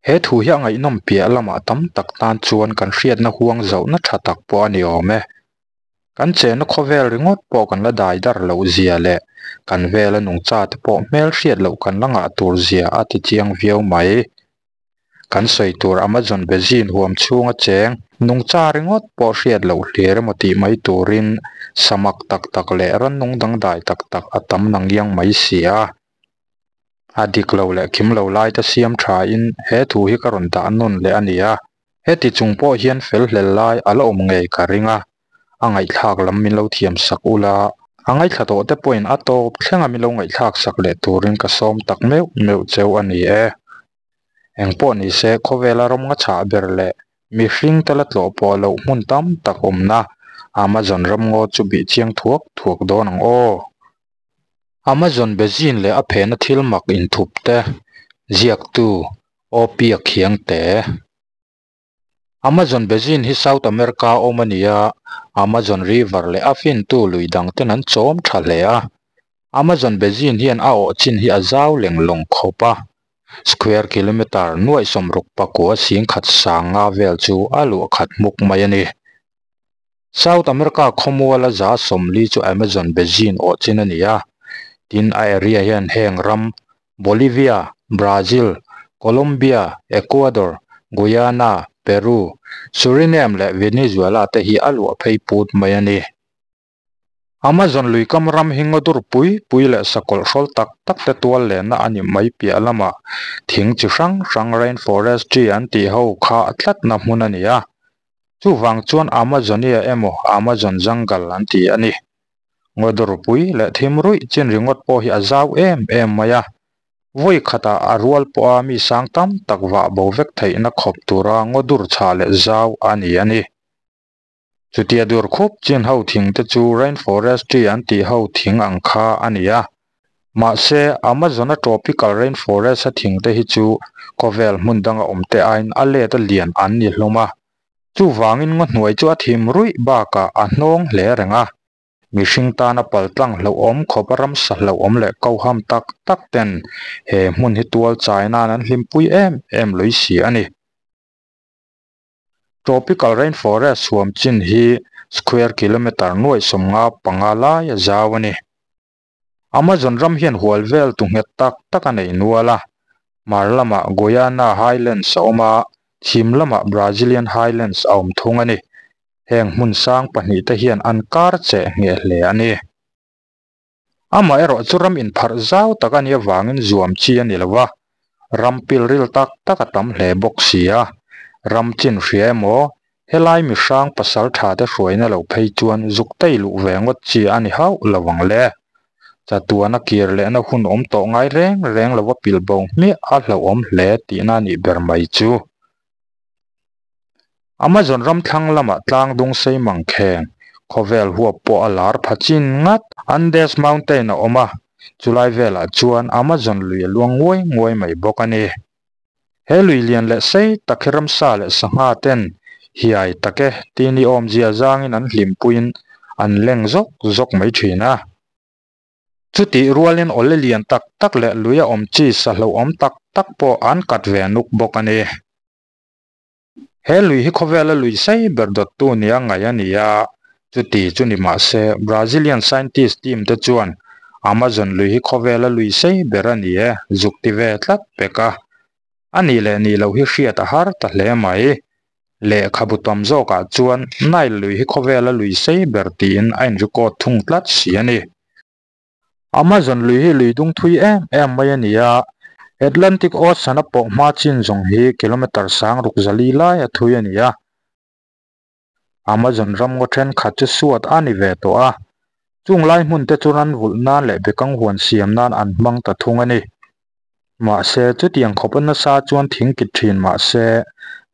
He thu hi a ngaihnawm piah lamah tam tak tan chuan kan hriatna huang zauhna tha tak pawh a ni awm e. Kan chenna khawvel ringawt pawh kan la dai dar loh zia leh kan vela nungcha te pawh hmel hriat loh kan la ngah tur zia a ti chiang viau mai. Kan sawi tur Amazon Basin huam chhunga cheng nungcha ringawt pawh hriat loh hlir emaw tih mai turin samak tak tak leh rannung dangdai tak tak a tam nangiang mai si a. A dik lo leh kim lo lai te siam tha in he thu hi ka rawn dah nawn leh a ni a. Heti chung pawh hian fel hlel lai a la awm ngei ka ring a, a ngaihthlak lam min lo thiam sak ula, a ngaithla tawh te pawhin a tawp thlenga min lo ngaihthlak sak leh turin ka sawm tak meuh meuh cheu a ni e. Engpawh ni se khawvela ram nga chhah ber leh mihring te la tlawh pawh loh hmun tam tak awmna Amazon ramngaw chu bih chiang thuak thuak dawn ang aw. Amazon Basin leh a phehna thil mak inthup te ziaktu Opia Khiangte. Amazon Basin hi South America awm a ni a, Amazon River leh a fintu lui dang ten an chawm tha hle a. Amazon Basin hian a awh chin hi a zau leng lawng khawp a, square kilometre nuaih sawmruk pakua singkhat sang nga vel chu a luah khat hmuk mai a ni. South America khawmuala za sawmli chu Amazon Basin awh chin a ni a, tin a area hian heng ram Bolivia, Brazil, Colombia, Ecuador, Guyana, Peru, Suriname leh Venezuela te hi a luah phei put mai a ni. Amazon luikam ram hi ngaw dur pui pui leh sakawlh hrawl tak tak te tual lenna a ni mai piah lamah thing chi hrang hrang rainforest tree an tih ho kha a tlatna hmun a ni a. Chuvang chuan Amazonia emaw Amazon Jungle an ti a ni. Ngaw-dawrpui leh thim ruih chin ringawt pawh hi a zau em em mai a, vawi khatah a rual pawha mi sang tam tak vah bo vek theihna khawp tura ngaw dur chhah leh zau a ni a ni. Chutia dur khup chin ho thing te chu rainforest tree an tih ho thing ang kha a ni a, mahse Amazon-a tropical rainforest-a thing te hi chu khawvel hmun danga awm te aiin a let a lian an ni hlawm a, Chuvangin ngaw hnuai chu a thim ruih bakah a hnawng hle reng a. Mihring tana paltlang hlauhawm khawp a ramsa hlauhawm leh koham tak tak ten he hmun hi tual chai nan an hlimpui em em lui si a ni. Tropical rainforest huam chin hi square kilometre nuaih 55 lai a zau a ni. Amazon ram hian hual vel tu nghet tak tak a nei nual a, hmar lamah Guiana Highlands a awm a, chhim lamah Brazilian Highlands a awm thung a ni. Heng hmun sang pahnihte hian an kar cheh ngheh hle a ni. Amaherawh chu ram inpharh zau tak a nih avangin zuam chi a ni lo va, ram pilril tak tak a tam hle bawk si a, ram chin hria emaw Helai mihrang pasal tha te hruaina lo phei chuan zuk tei luh ve ngawt chi a ni hauh lo ang le. Chatuana kir lehna hun awm tawh ngai reng reng lova pilbo hmiah a hlauhawm hle tihna a nih ber mai chu. Amazon ram thlang lamah tlang dung sei mang kheng, khawvel huap pawh a lar pha chin ngat. Andes Mountain a awm a, chulai velah chuan Amazon lui a luang nguai nguai mai bawk a ni. He lui lian leh sei tak hi ramsa leh sangha ten hiai tak e tih ni awmzia zangin an hlimpuiin an leng zawk zawk mai thin a. Chutih rualin awle lian tak tak leh lui a awm chi sa hlauhawm tak tak pawh an kat ve nuk bawk a ni. He lui hi khawvela lui sei ber dawttu nia ngaih a ni a, chuti chu ni mah se Brazilian scientist team te chuan Amazon lui hi khawvela lui sei ber a ni e, zuk ti ve tlat pek a. A nih leh nih loh hi hriat a har ta hle mai. Lehkhabu tam zawkah chuan Nile lui hi khawvela lui sei ber tiin a in-record thung tlat si a ni. Amazon lui hi lui dung thui em em mai a ni a, Atlantic Ocean a pawh hma chin zawng hi kilometre sang ruk zali lai a thui a ni a. Amazon ram ngaw thenkhat chu suat a ni ve tawh a, chung lai hmun te chu ran vulh nan leh bekang huan siam nan an hmang ta thung a ni. Mahse, chutiang khawp a nasa chuan thing kit thin mahse,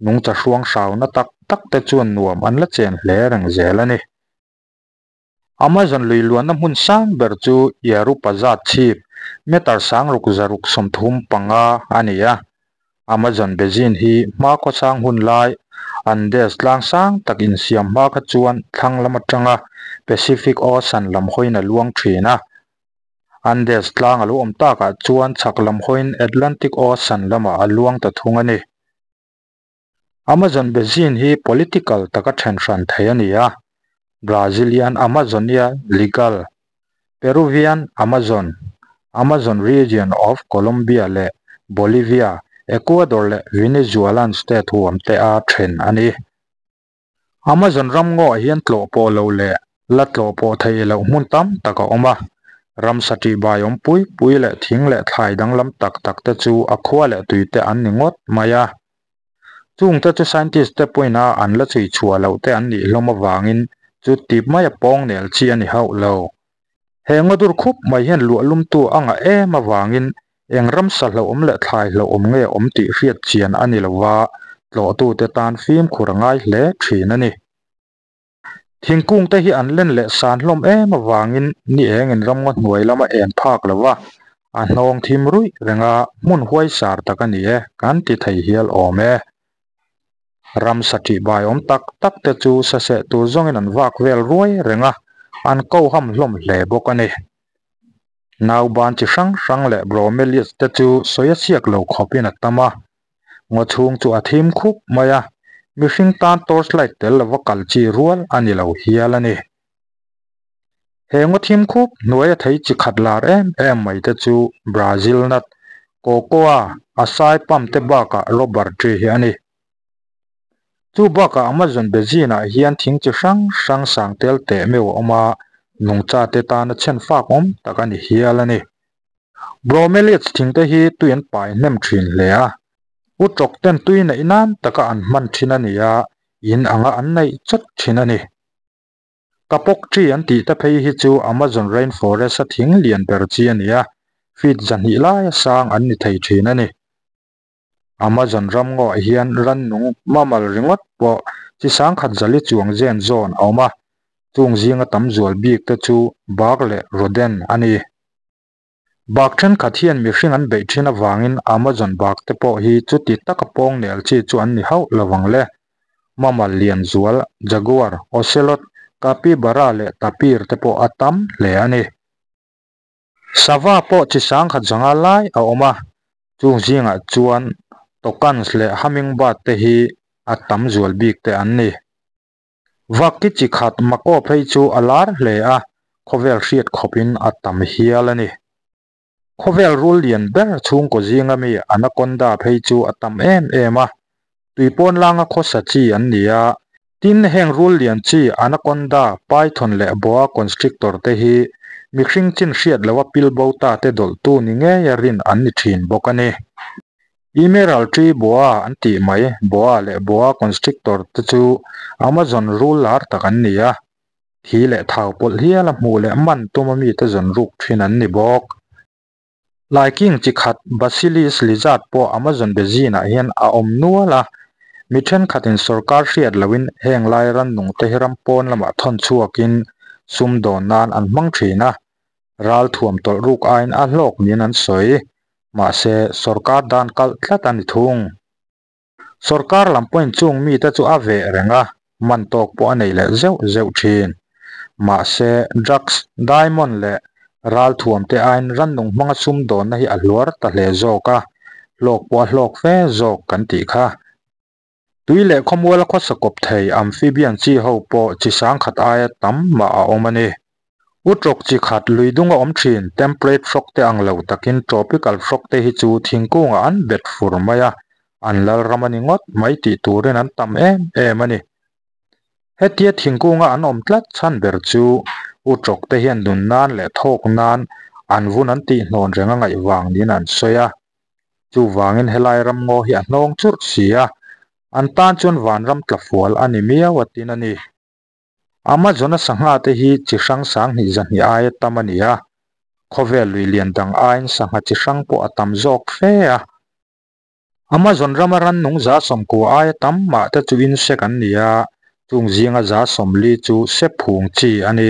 nungcha hruang hrauna tak tak te chuan nuam an la chen hle reng zel a ni. Amazon lui luanna hmun sang ber chu Yarupaza chhip meter sang ruk zaruk 35 a ni a. Amazon Basin hi hma khawchang hun lai Andes tlang sang tak insiam hma kha chuan thlang lam atanga Pacific Ocean lam hawiin a luang thin a. Andes tlang a lo awm takah chuan chhak lam hawiin Atlantic Ocean lamah a luang ta thung a ni. Amazon Basin hi political taka then hran theih a ni a, Brazilian Amazonia Legal, Peruvian Amazon, Amazon Region of Colombia leh Bolivia, Ecuador leh Venezuelan state huam te a then a ni. Amazon ramngawah hian tlawh pawh loh leh la tlawh pawh theih loh hmun tam tak a awm a, ramsa ṭihbai awm pui pui leh thing leh thlai danglam tak tak te chu a khua leh tui te an ni ngawt mai a. Chungte chu scientist te pawhin a an la chhui chhuah loh te an nih hlawm avangin chu tip maia pawng nel chi a ni hauh lo. He ngaw dur khup mai hian luah lumtu a ngah em avangin eng ramsa hlauhawm leh thlai hlauhawm nge awm tih hriat chian a ni lova, tlawhtute tan fimkhur a ngai hle thin a ni. Thingkung te hi an len leh san hlawm em avangin ni engin ramngaw hnuai lama en phak lova, a hnawng thim ruih renga hmun huaisar tak a ni e kan ti thei hial awm e. Ramsa ṭihbai awm tak tak te chu saseh tur zawngin an vak vel ruai reng a, an ko ham hlawm hle bawk a ni. Nauban chi hrang hrang leh bromeliads te chu sawi a siak lo khawpin a tam a, ngaw chhung chu a thim khup mai a, mihring tan torchlight tel lova kal chi rual a ni lo hial a ni. He ngaw thim khup hnuaia thei chi khat lar em em mai te chu Brazil nut, cocoa, acai palm te bakah rubber tree hi a ni. Chu bakah Amazon Basin ah hian thing chi hrang hrang sang tel teh meuh a awm a, nungcha te tana chhen fak awm tak a ni hial a ni. Bromeliads thing te hi tui an pai hnem thin hle a, utrawk ten tui neih nan taka an hman thin a ni a, in anga an neih chawt thin a ni. Kapok tree an tih te phei hi chu Amazon rainforest a thing lian ber chi a ni a, feet 200 laia sang an ni thei thin a ni. Amazon ramngawah hian rannung mammal ringawt pawh chi sangkhat zali chuang zen zawn a awm a, chung zinga tam zual bik te chu bak leh rodent a ni. Bak thenkhat hian mihring an beih thin avangin Amazon bak te pawh hi chuti taka pawng nel chi chu an ni hauh lo ang le. Mammal lian zual, jaguar, ocelot, capybara leh tapir te pawh a tam hle a ni. Sava pawh chi sangkhat zanga lai a awm a, chung zingah chuan toucans leh hummingbird te hi a tam zual bik te an ni. Vaki chi khat macaw phei chu a lar hle a, khawvel hriat khawpin a tam hial a ni. Khawvel rul lian ber chhungkaw zinga mi anaconda phei chu a tam em em a, tuipawn langa khawsa chi an ni a. Tin, heng rul lian chi anaconda, python leh boa constrictor te hi mihring chin hriat loha pilbo ta te dawlhtu ni ngeia rin an ni thin bawk a ni. Emerald tree boa an tih mai, boa leh boa constrictor te chu Amazon rul lar tak an ni a, thi leh thau pawlh hiala hmuh leh man tuma mite zawn ruk thin an ni bawk. Laiking chi khat Basilis lizard pawh Amazon Basin-ah hian a awm nual a, mi thenkhatin sorkar hriat lohin heng lai rannung te hi ram pawn lamah thawn chhuakin sumdawn nan an hmang thin a, ral thuam tawlh ruk aiin a hlawk niin an sawi. Mahse, sorkar dan kalh tlat a ni thung. Sorkar lam pawhin chung mite chu a veh reng a, man tawk pawh a nei leh zeuh zeuh thin. Mahse, drugs, diamond leh ralthuam te aiin rannung hmanga sumdawnna hi a hluar ta hle zawk a, hlawk pawh a hlawk fe zawk kan tih kha. Tui leh khawmuala khawsa kawp thei amphibian chi ho pawh chi sangkhat aia tam mah a awm a ni. Utrawk chi khat lui dunga awm thin temperate frog te ang lo takin tropical frog te hi chu thingkungah an bet fur mai a, an lal ram a ni ngawt mai tih turin an tam em em a ni. Hetia thingkunga an awm tlat chhan ber chu utrawk te hian nun nan leh thawk nan an vun an tihhnawn reng a ngaih vang niin an sawi a. Chuvangin helai ramngaw hi a hnawng churh si a, an tan chuan vanram tlafual a ni miau a tin a ni. Amazon-a sangha te hi chi hrang 2000 200 aia tam a ni a, khawvel lui lian dang aiin sangha chi hrang pawh a tam zawk fe a. Amazon rama rannung 90 aia tam mah te chu insect an ni a, chung zinga 40 chu sephung chi a ni.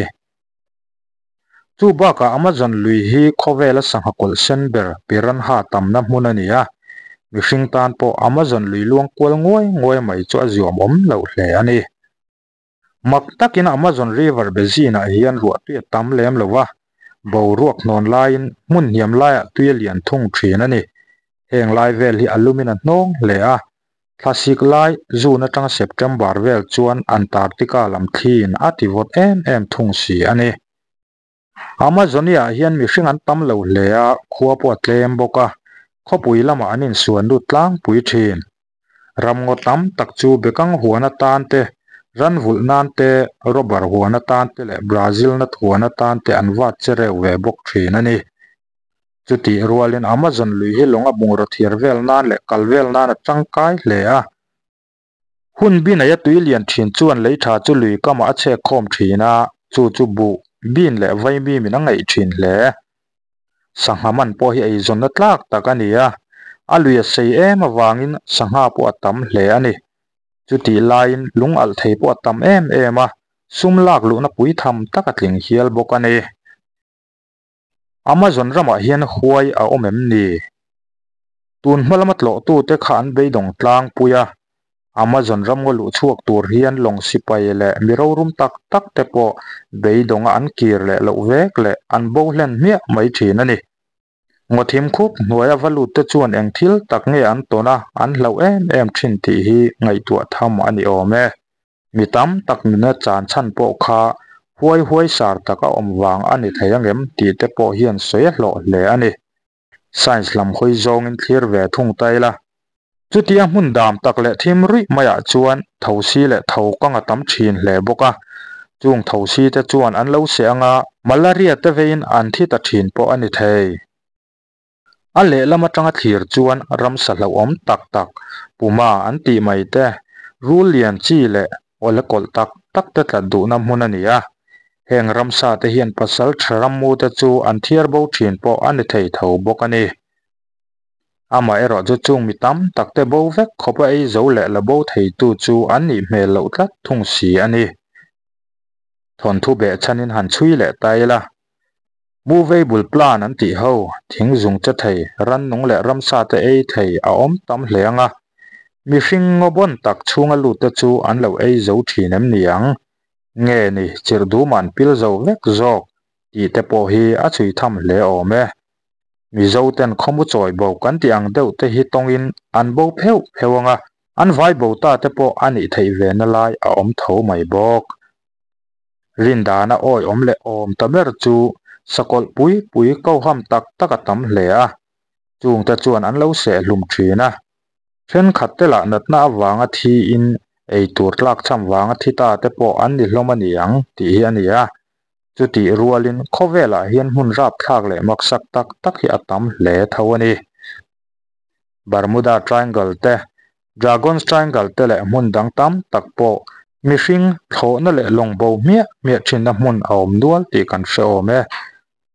Chu bakah Amazon lui hi khawvela sangha kawlh sen ber piranha tamna hmun a ni a, mihring tan pawh Amazon lui luang kual nguai nguai mai chu a ziawm awm loh hle a ni. Mak takin Amazon River Basin-ah hian ruah tui a tam lem lo va, boruak hnawn laiin hmun hniam laiah tui a lian thung thin a ni. Heng lai vel hi a lumin a hnawng hle a. Thlasik lai, June atanga September vel chuan Antarctica lam thliin a ti vawt em em thung si a ni. Amazonia-ah hian mihring an tam lo hle a, khua pawh a tlem bawk a, khawpui lamah an insuan lut tlangpui thin. Ramngaw tam tak chu bekang huan atan te, ran vulh nan te, rubber huan atan te leh Brazil nut huan atan te an vat che reuh ve bawk thin a ni. Chutih rualin Amazon lui hi lawnga bungraw thiar vel nan leh kal vel nan a tangkai hle a. Hun bi neia tui lian thin chuan lei tha chu lui kamah a chhek khawm thin a, chu chu buh, bean leh vaimim in a ngaih thin hle. Sangha man pawh hi eizawnna tlak tak a ni a, a lui a sei em avangin sangha pawh a tam hle a ni. Chutih laiin lung alh thei pawh a tam em em a, sum lak luhna pui tham tak a tling hial bawk a ni. Amazon ramah hian huai a awm em ni? Tun hma lama tlawhtute kha an beidawng tlangpui a, Amazon ram ngaw luh chhuak tur hian lawng sipai leh mi rorum tak tak te pawh beidawnga an kir leh loh vek leh an bo hlen hmiah mai thin a ni. Ngaw thim khup hnuaia va lut te chuan eng thil tak nge an tawn a, an hlauh em em thin tih hi ngaihtuah tham a ni awm e. Mi tam tak nuna chan chhan pawh kha huai huai sar tak a awm vang a ni thei angem tih te pawh hian sawi a hlawh hle a ni. Science lam hawi zawngin thlir ve thung ta ila. Chutia hmun dam tak leh thim ruih maiah chuan thosi leh tho kang a tam thin hle bawk a. Chung thosi te chuan an lo seh anga malaria te veiin an thi ta thin pawh a ni thei. A lehlam atanga thlir chuan ramsa hlauhawm tak tak, puma an tih mai te, rul lian chi leh awle kawlh tak tak te tlat duhna hmun a ni a. Heng ramsa te hian pasal tha rammu te chu an thiar bo thin pawh a ni thei tho bawk a ni. Amaherawh chu chung mi tam tak te bo vek khawpa ei zo leh la bo theitu chu an nih hmel loh tlat thung si a ni. Thawnthu behchhanin han chhui leh ta ila. Movable plant an tih ho, thing zung che thei, rannung leh ramsa te ei thei a awm tam hle ang a. Mihring ngaw bawn tak chhunga lut te chu an lo ei zo thin em ni ang? Nge ni, chirh dum an pil zo vek zawk tih te pawh hi a chhui tham hle awm e. Mizo ten khawmu chawi bo kan tih ang deuh te hi tawngin an bo pheuh pheuh ang a, an vai bo ta te pawh a nih theih ve na lai a awm tho mai bawk. Rindana awi awm leh awm ta ber chu sakawlh pui pui koham tak tak a tam hle a, chungte chuan an lo seh hlum thin a. Thenkhat te lah natna avanga thiin ei tur tlakchham vanga thi ta te pawh an ni hlawm a ni ang tih hi a ni a. Chutih rualin khawvelah hian hmun rapthlak leh maksak tak tak hi a tam hle tho a ni. Bermuda Triangle te Dragon's Triangle te leh hmun dang tam tak pawh mihring thlawhna leh lawng bo hmiah hmiah thinna hmun a awm nual tih kan hre awm e.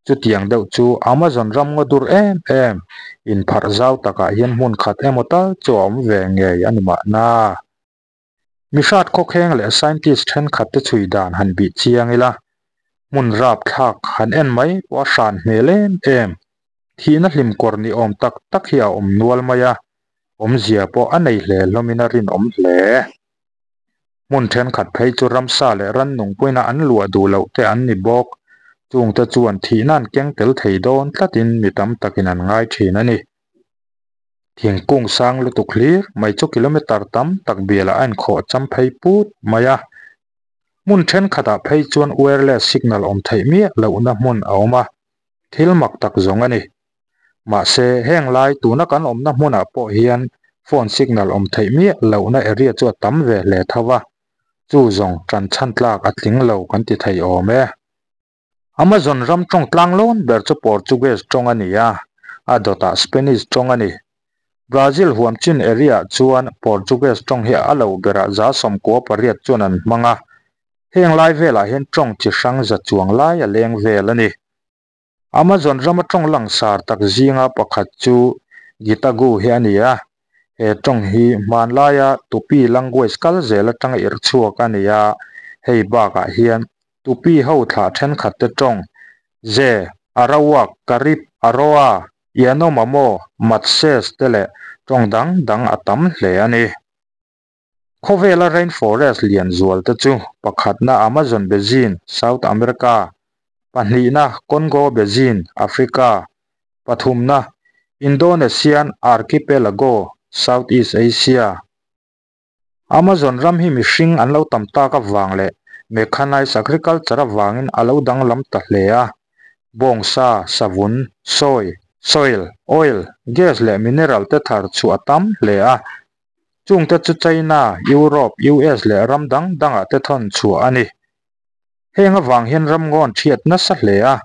Chutiang deuh chu Amazon ram ngaw dur em em inpharh zau takah hian hmun khat emaw tal chu a awm ve ngei a ni mahna. Mihrat khawkheng leh scientist thenkhat te chhui dan han bih chiang ila, hmun rapthlak han en mai pawh a hran hmel em em. Thihna hlim kawr ni awm tak tak hi a awm nual mai a, awmzia pawh a nei hle hlawmin a rinawm hle. Hmun thenkhat phei chu ramsa leh rannung puina an luah duh loh te an ni bawk. Chungte chuan thihna an keng tel thei dawn tlatin mi tam takin an ngai thin a ni. Thingkung sang lutuk hlir mai chu kilometre tam tak bialah a inkhawh cham phei put mai a. Hmun thenkhatah phei chuan wireless signal awm theih miah lohna hmun a awm a, thil mak tak zawng a ni. Mahse, heng lai tuna kan awmna hmunah pawh hian phone signal awm theih miah lohna area chu a tam ve hle tho a, chu zawng tan chhan tlak a tling lo kan ti thei awm e. Amazon ram tawng tlang lawn ber chu Portuguese tawng a ni a, a dawtah Spanish tawng a ni. Brazil huam chin area-ah chuan Portuguese tawng hi a lo berah 98 chuan an hmang a, heng lai velah hian tawng chi hrang za chuang lai a leng vel a ni. Amazon rama tawng langsar tak zinga pakhat chu Gitagu hi a ni a, he tawng hi hmanlaia Tupi language kal zel atanga irh chhuak a ni a, hei bakah hian Tupi ho thlah thenkhat te tawng, Ze, Arawak, Karib, Aroa, Yanomamo, Matses te leh tawng dang dang a tam hle a ni. Khawvela rainforest lian zual te chu pakhatna Amazon Basin, South America, pahnihna Congo Basin, Africa, pathumna Indonesian Archipelago, Southeast Asia. Amazon ram hi mihring an lo tam tak avang leh mechanized agriculture avangin a lo danglam ta hle a. Bawngsa, savun, soy, soil, oil, gas leh mineral te thar chhuah a tam hle a. Chungte chu China, Europe, US leh ram dang dangah te thawn chhuah a ni. Heng avang hian ramngawn thiat nasa hle a.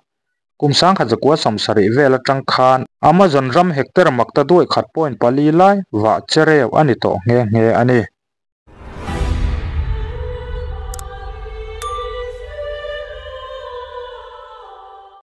Kum 1970 vel atang khan Amazon ram hectare makta duai khat point pali lai vah chereu a ni tawh nghe nghe a ni.